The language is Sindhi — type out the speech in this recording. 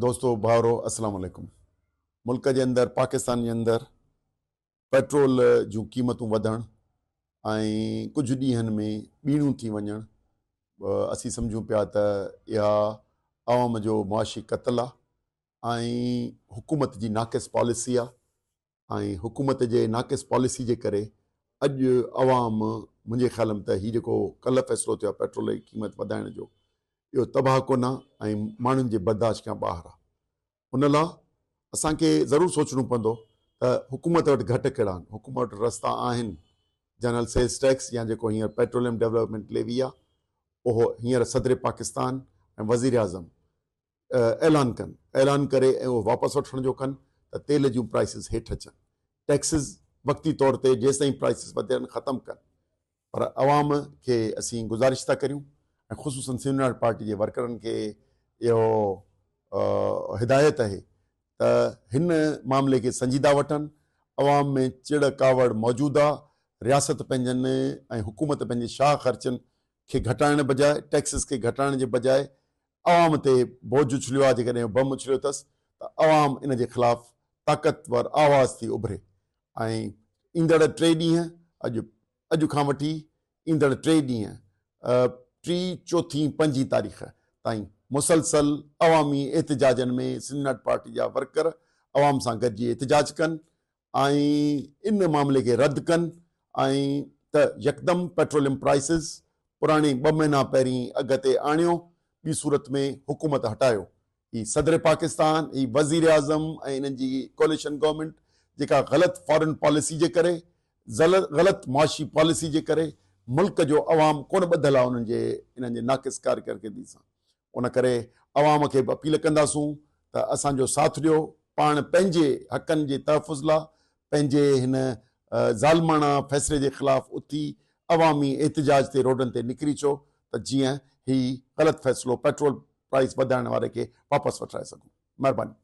دوستو ڀائرو السلام عليڪم ملڪ جي اندر پاڪستان جي اندر پيٽرول جون قيمتون وڌڻ ۽ ڪجهه ڏينهن ۾ ٻيڻيون ٿي وڃڻ اسين سمجهون پيا ته اها عوام جو معاشي قتل آهي ۽ حڪومت جي ناقص پاليسي آهي ۽ حڪومت جي ناقص پاليسي جي ڪري اڄ عوام منهنجي خيال ۾ ته هي جيڪو ڪلهه فيصلو ٿيو آهي پيٽرول جي قيمت وڌائڻ جو اهو تباهه ڪن آهي ۽ ماڻهن جي برداشت کان ٻاهر آهي ان لاء اسان کي ضرور سوچڻو پوندو ته حڪومت وٽ گهٽ ڪهڙا آهن حڪومت وٽ رستا آهن جنرل سيلز ٽيڪس يا جيڪو هينئر پيٽروليم ڊولپمينٽ ليوي آهي اهو هينئر صدر پاڪستان ۽ وزيراعظم اعلان ڪن، اعلان ڪري ۽ اهو واپس وٺڻ جو ڪن ته تيل جون پرائسز هيٺ اچن، ٽيڪسز وقتي طور تي جيستائين پرائسز وڌيل آهن ختم ڪن پر عوام کي اسين گذارش ٿا ڪريون ۽ خصوصن سنڌ پارٽي جي ورڪرن کي اهو هدايت آهي ته هن معاملي کي سنجيده وٺن، عوام ۾ چڙ ڪاوڙ موجود آ، رياست پنهنجن ۽ حڪومت پنهنجي شاهه خرچن کي گهٽائڻ بجاء ٽيڪسز کي گهٽائڻ جي بجاء عوام تي بوجهه اڇليو آهي، جيڪڏهن اهو بم اڇليو اٿس ته عوام ان جي خلاف طاقتور آواز ٿي اڀري ۽ ايندڙ ٽي ڏينهن اڄ اڄ کان وٺي ايندڙ ٽي ڏينهن ٽي چوٿين پنجين تاريخ تائين مسلسل عوامي احتجاجن ۾ سنڌ not party جا ورڪر عوام سان گڏجي احتجاج ڪن ۽ ان معاملي کي رد ڪن ۽ ته يڪدم پيٽروليم پرائسز پراڻي ٻه مهينا پهرين اگهه تي آڻيو ٻي صورت ۾ حڪومت هٽايو. هي صدر پاڪستان، هي وزيراعظم ۽ انهن جي ڪوليشن گورنمينٽ جيڪا غلط فارن پاليسي جي ڪري غلط معاشي پاليسي جي ڪري ملڪ جو عوام ڪونه ٻڌل آهي انهن جي انهن جي ناقص ڪارڪردگي سان ان ڪري عوام کي به اپيل ڪنداسون ته اسان جو ساٿ ڏيو، پاڻ پنهنجي حقن جي تحفظ لا پنهنجي هن ظالماڻا فيصلي جي خلاف اٿي عوامي احتجاج تي روڊن تي نڪري اچو ته جيئن هي غلط فيصلو پيٽرول پرائس وڌائڻ واري کي واپس وٺرائي سگهون. مهرباني.